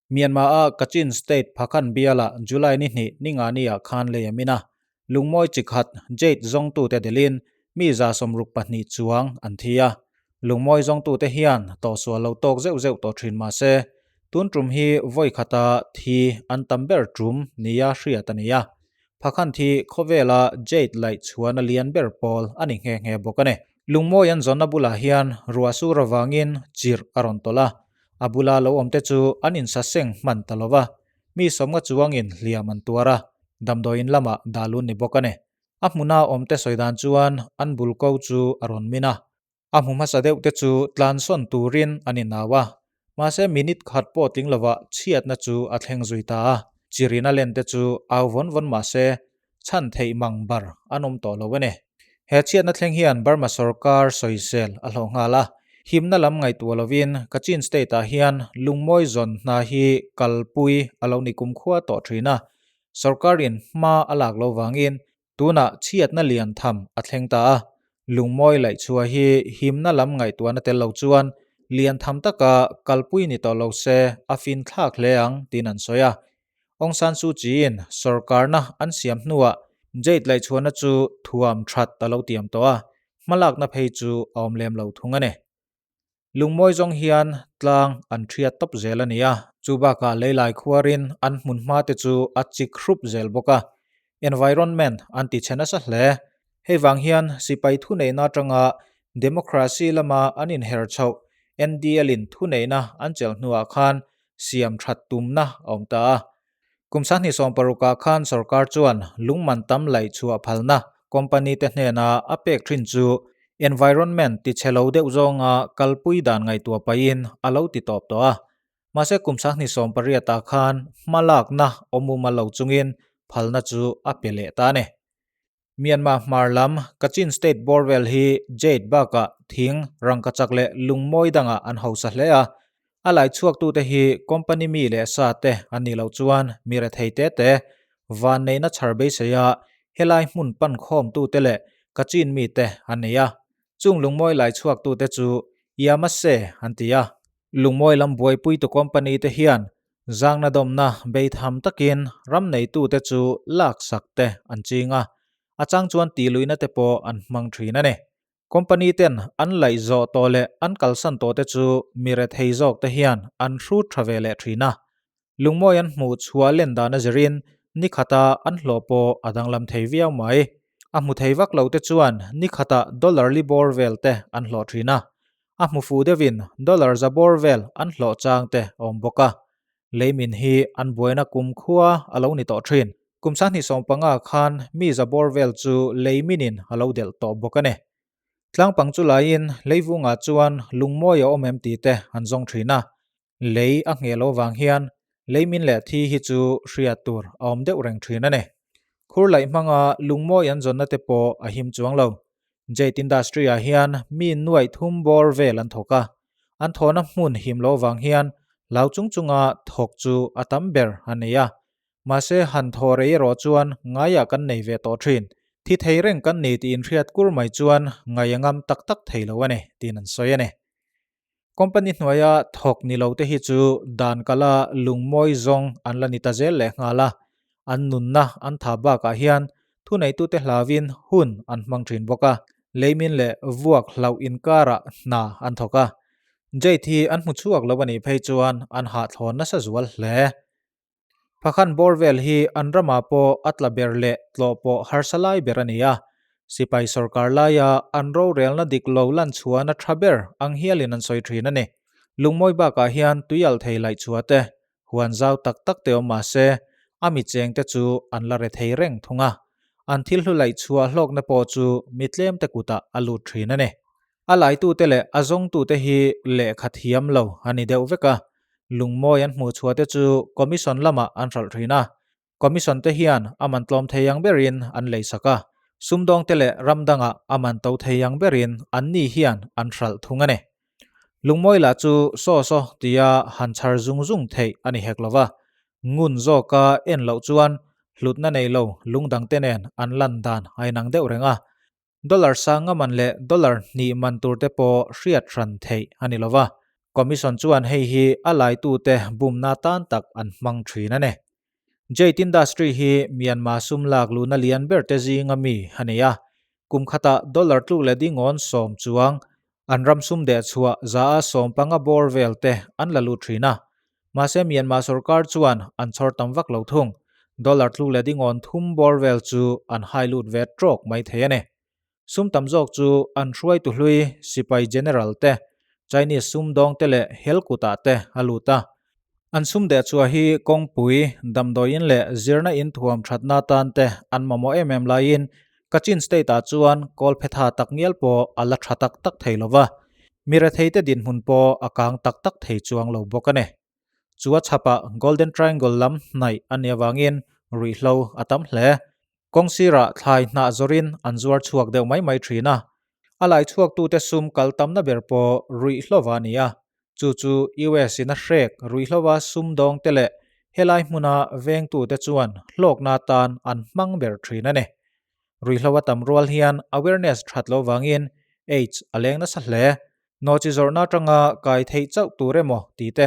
Myanmar-a Kachin State Phakhan bialah July ni hnih ningani-ah khan lei a min a, lungmawi chi khat Jade zawngtute delin mi 62 chuang an thi a. Lungmawi zawngtute hian tawhsual lo tawk zeuh zeuh tawh thin mah se, tun tum hi vawi khata thi an tam ber tum nia hriat a ni a. Phakhan thi khawvela Jade laih chhuan a lian ber pawl a ni nghe nghe bawk a ni. Lungmawi an zawnna bulah hian ruah sur avangin chirh a rawn tawlh a, A bula lo awmte chu an insaseng hman ta lo va, mi sawmnga chuangin hliam an tuar a, damdawiin lamah dah lun ni bawk a ni. A hmuna awmte sawi dan chuan an bul ko chu a rawn min a, a hmu hmasa deuhte chu tlansawn turin an inau a, mahse minute khat pawh tling lovah chhiatna chu a thleng zui ta a, chirina lente chu au vawn vawn mahse chhan theih mang bar an awm tawh lo a ni. He chhiatna thleng hian Burma sorkar sawisel a hlawh nghal a, himna lam ngaihtuah lovin Kachin state-ah hian lungmawi zawn hna hi kalpui a lo ni kumkhua tawh thin a, sorkarin hma a lak lo vangin tunah chhiatna lian tham a thleng ta a, lungmawi laihchhuah hi himna lam ngaihtuahna tel lo chuan lian tham taka kalpui ni tawh lo se a finthlak hle ang tiin an sawi a. Aung San Suu Kyi-in sorkarna an siam hnuah Jade laihchhuahna chu thuam that a lo tiam tawh a, hmalakna phei chu a awm lem lo thung a ni. Lungmawi zawng hian tlang an thiat tawp zel a ni a, chu bakah leilai khuarin an hmun hma te chu a chik hrup zel bawk a, environment an ti chhe nasa hle. Hei vang hian sipai thuneihna atanga democracy lama an inher chhoh NDL-in thuneihna an chelh hnuah khan siam that tumna a awm ta a. Kum 2016 ah khan sorkar chuan lungman tam laih chhuah phalna company te hnena a pek thin chu environment ti chhe lo deuh zawnga kalpui dan ngaihtuah pahin a lo ti tawp tawh a. Mahse kum 2018 ah khan hmalakna awmum a lo chungin phalna chu a pe leh ta a ni. Myanmar hmar lam Kachin State bawrvel hi jade bakah thing, rangkachak leh lungmawi dangah an hausa hle a. A lai chhuaktute hi company mi leh sa te an nih loh chuan mi rethei te te, vanneihna chhar beiseia helai hmun pan khawmtute leh Kachin mite an nei a. Chung lungmawi lai chhuaktute chu Yamase an ti a. Lungmawi lam buaipuitu company te hian Zangna dawmna beitham takin ram neitute chu laksak te an ching a, a chang chuan tihluihna te pawh an hmang thin a ni. Company ten an laih zawh tawh leh an kalsan tawh te chu mi rethei zawk te hian an hrut tha ve leh thin a. Lungmawi an hmuh chhuah len dan a zirin ni khata an hlawh pawh a danglam thei viau mai. A hmu thei vak lo te chuan ni khatah dollar li bawr vel te an hlawh thin a, A hmu fuh deuhin dollar za bawr vel an hlawh chang te a awm bawk a. Leimin hi an buaina kum khua a lo ni tawh thin. Kum 2015 khan mi za bawr vel chu leiminin a lo delh tawh bawk a ni. Tlangpang chu laiin leivungah chuan lungmawi a awm em tih te an zawng thin a. Lei a ngheh loh vang hian leimin leh thi hi chu hriat tur a awm deuh reng thin a ni. Khur laih hmanga lungmawi an zawnna te pawh a him chuang lo. Jade Industry-ah hian mi nuaih thum bawr vel an thawk a, an thawhna hmun him loh vang hian hlau chung chunga thawk chu a tam ber a nei a. Mahse han thaw rei erawh chuan ngaiah kan nei ve tawh thin. Thi thei reng kan ni tih inhriat kur mai chuan ngai a ngam tak tak thei lo a ni, tiin an sawi a ni. Company hnuaia thawk ni lo te hi chu dan kala lungmawi zawng an la ni ta zel leh nghal a, an nunna an tha bakah hian thuneitute hlauin hun an hmang thin bawk a, leimin leh vuak hlauh inkarah hna an thawk a. Jade hi an hmu chhuak lo a nih phei chuan an hahthlawn nasa zual hle. Phakhan bawr vel hi an ramah pawh a tla ber leh tlawh pawh harsa lai ber a ni a, sipai sorkar laia an rorelna dik lo lan chhuahna tha ber ang hialin an sawi thin a ni. Lungmawi bakah hian tuialh thei laih chhuah te, huan zau tak tak te awm mah se, a mi cheng te chu an la re thei reng thung a, an thil hlu laih chhuah hlawkna pawh chu mi tlem te kutah a lut thin a ni. A laitute leh a zawngtute hi lehkha thiam lo a ni deuh vek a, lungmawi an hmuh chhuah te chu commission lamah an hralh thin a, commission te hian a man tlawm thei ang berin an lei sak a, sumdawngte leh ram dangah a man to thei ang berin an ni hian an hralh thung a ni. Lungmawi lah chu saw saw tia han chhar zung zung theih a ni hek lo va, ngun zawka en loh chuan hlutna nei lo lungdangte nen an lan dan a inang deuh reng a, Dollar sanga man leh dollar hnih man tur te pawh hriat hran theih a ni lo va. Commission chuan hei hi a laitute bumna tan tak an hmang thin a ni. Jade industry hi Myanmar sum lak luhna lian ber te zinga mi a ni a, kum khatah dollar tluk leh dingawn sawm chuang an ram sum deh chhuah za a sawm panga bawr vel te an la lut thin a. Mahse Myanmar sorkar chuan an chhawr tam vak lo thung. Dollar tluk leh dingawn thum bawr vel chu an hai lut ve trawk mai thei a ni. Sum tam zawk chu an hruaitu hlui sipai general te, Chinese sumdawng te leh hel kutah te a lut a. An sum deh chhuah hi kawngpui, damdawiin leh zirna in thuam thatna tan te an mamawh em em laiin Kachin State ah chuan kawlphetha tak ngial pawh a la tha tak tak thei lo va, mi retheite dinhmun pawh a kang tak tak thei chuang lo bawk a ni. Chu a chhapah Golden Triangle lam hnaih a nih avangin ruihhlo a tam hle. Kawng sirah thlai hnah zawrin an zuar chhuak deuh mai mai thin a. A lai chhuaktute sum kal tamna ber pawh ruihhlova a ni a. Chu chu US in a hrek ruihhlova sumdawngte leh helai hmuna vengtute chuan hlawkna atan an hmang ber thin a ni. Ruihhlo a tam rual hian awareness that loh vangin AIDS a leng nasa hle. Nawhchi zawrhna atanga kai theih chauh tur emaw tih te,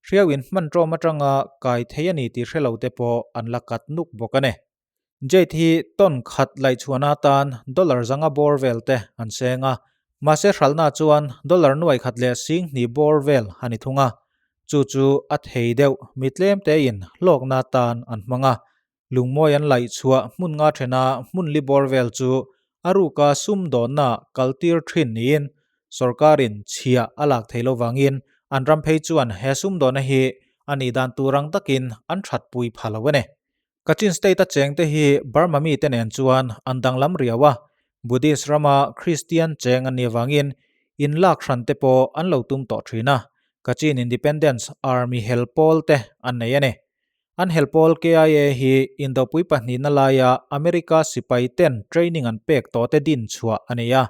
hriau in hman ṭawm atanga kai thei a ni tih hre lo te pawh an la kat nuk bawk a ni. Jade hi ton khat laihchhuahna atan dollar zanga bawr vel te an seng a, mahse hralhna chuan dollar nuai khat leh sing hnih bawr vel a ni thung a, chu chu a thei deuh mi tlem tein hlawkna atan an hmang a, Lungmawi an laih chhuah hmun nga thena hmun li bawr vel chu a ruka sumdawnna kaltir thin niin sorkarin chhia a lak thei lo vangin an ram phei chuan he sumdawnna hi a nih dan tur ang takin an thatpui pha lo a ni. Kachin State-a chengte hi Burma mite nen chuan an danglam riau a, Buddhist rama Kristian cheng an nih avangin inlak hran te pawh an lo tum tawh thin a, Kachin Independence Army hel pawl te an nei a ni. An hel pawl KIA hi Indopui pahnihna laia America sipai ten training an pek tawh te din chhuah a ni a,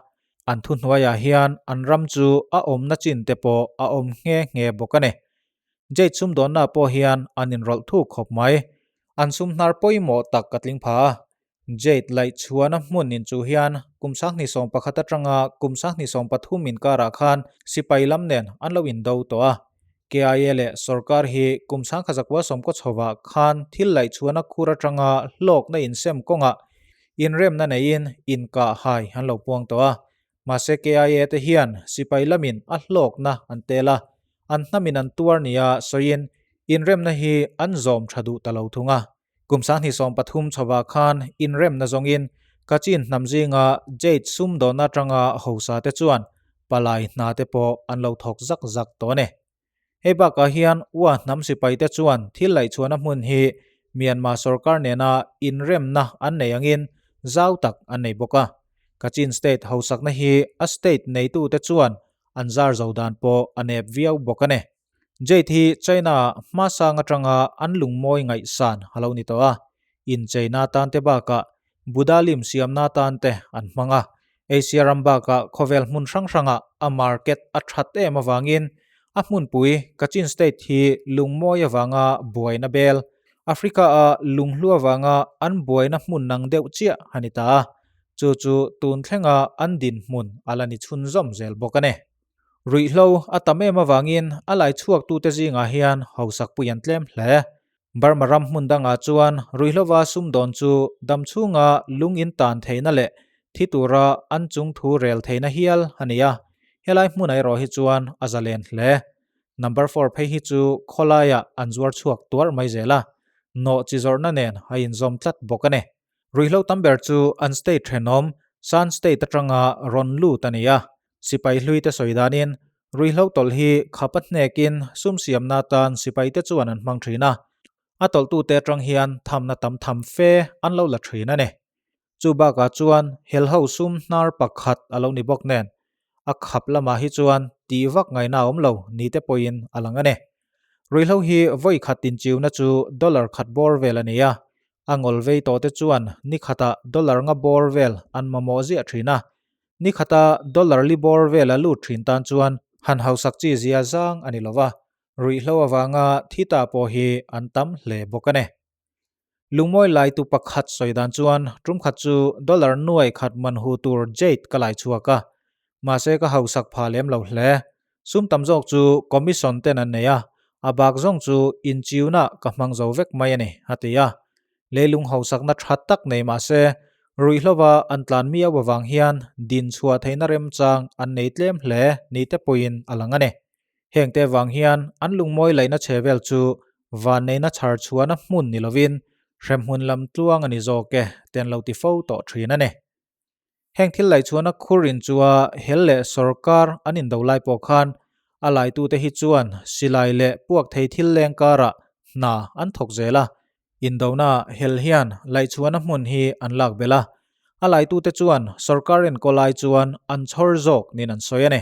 an thuhnuaiah hian an ram chu a awmna chin te pawh a awm nghe nghe bawk a ni. Jade sumdawnna pawh hian an inrawlh thuk khawp mai. An sum hnar pawimawh tak ka tling pha a. Jade laih chhuahna hmun inchuh hian kum 2011 atanga kum 2013 inkarah khan sipai lam nen an lo indo tawh a. KIA leh sorkar hi kum 1990 chhovah khan thil laih chhuahna khur atanga hlawkna insem kawngah inremna neiin inkah hai an lo puang tawh a. Mahse KIA te hian sipai lamin a hlawkna an tel a, an hnamin an tuar nia sawiin inremna hi an zawm tha duh ta lo thung a. Kum 2013 chhovah khan inremna zawngin Kachin hnam zinga Jade sumdawnna atanga hosa te chuan palai hna te pawh an lo thawk zak zak tawh a ni. Hei bakah hian Wa hnam sipai te chuan thil laihchhuahna hmun hi Myanmar sorkar nena inremna an nei angin zau tak an nei bawk a. Kachin state hausakna hi a state neitute chuan an zar zo dan pawh a nep viau bawk a ni. Jade hi China-ah hmasang atanga an lungmawi ngaihsan a lo ni tawh a, incheina atan te bakah Buddha lim siamna atan te an hmang a. Asia ram bakah khawvel hmun hrang hrangah a market a that em avangin a hmunpui Kachin State hi lungmawi avanga buaina bel, Africa-a lunghlu avanga an buaina hmun nang deuh chiah a ni ta a, chu chu tun thlenga an dinhmun a la ni chhunzawm zel bawk a ni. Ruihhlo a tam em avangin a lai chhuaktute zingah hian hausakpui an tlem hle. Burma ram hmun dangah chuan ruihhlova sumdawn chu damchhunga lung in tan theihna leh thi tura an chung thu rel theihna hial a ni a, helai hmunah erawh hi chuan a zalen hle. Number four phei hi chu khawlaiah an zuar chhuak tuarh mai zel a, nawh chi zawrhna nen a inzawm tlat bawk a ni. Ruihhlo tam ber chu an state thenawm Shan State atanga rawn lut a ni a, sipai hlui te sawi danin ruihhlo tawlh hi khap a hnekin sum siamna atan sipai te chuan an hmang thin a, a tawlhtute atang hian thamna tam tham fe an lo la thin a ni. Chu bakah chuan helho sum hnar pakhat a lo ni bawk nen a khap lamah hi chuan tih vak ngaihna a awm lo ni te pawhin a lang a ni. Ruihhlo hi vawi khat inchiuna chu dollar khat bawr vel a ni a, A ngawl vei tawh te chuan ni khatah dollar nga bawr vel an mamawh ziah thin a, ni khata dollar li bawr vel a lut thin tan chuan han hausak chi zia zang a ni lo va, ruihhlo avanga thi ta pawh hi an tam hle bawk a ni. Lungmawi laitu pakhat sawi dan chuan tum khat chu dollar nuai khat man hu tur jade ka lai chhuak a, mahse ka hausak pha lem lo hle. Sum tam zawk chu commission ten an nei a, a bak zawng chu inchiuna ka hmang zo vek mai a ni, a ti a. Leilung hausakna tha tak nei mah se, ruihhlova an tlan miau avang hian din chhuah theihna remchang an nei tlem hle ni te pawhin a lang a ni. Hengte vang hian an lungmawi laihna chhe vel chu vanneihna chhar chhuahna hmun ni lovin hremhmun lam tluang a ni zawk e te an lo ti fo tawh thin a ni. Heng thil laihchhuahna khur in chu a hel leh sorkar an indo lai pawh khan a laitute hi chuan silai leh puak thei thil leng karah hna an thawk zel a. Indona hel hian laihchhuahna hmun hi an lak belh a, a laitute chuan sorkar enkawl ai chuan an chhawr zawk niin an sawi a ni.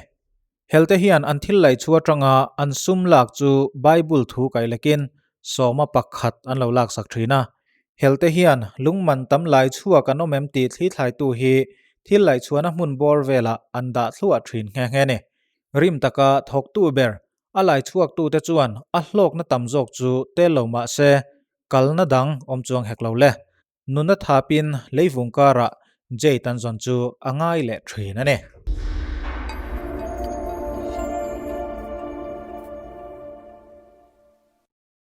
Helte hian an thil laihchhuah atanga an sum lak chu Bible thu kaihlekin sawma pakhat an lo laksak thin a. Helte hian lungman tam laichhuak an awm em tih thlithlaitu hi thil laihchhuahna hmun bawr velah an dah thluah thin nghe nghe ni. Rim taka thawktu ber a laichhuaktute chuan a hlawkna tam zawk chu tel lo mah se kalna dang awm chuang hek lo le. Nuna thapin leivung karah Jade an zawn chu a ngai leh thin a ni.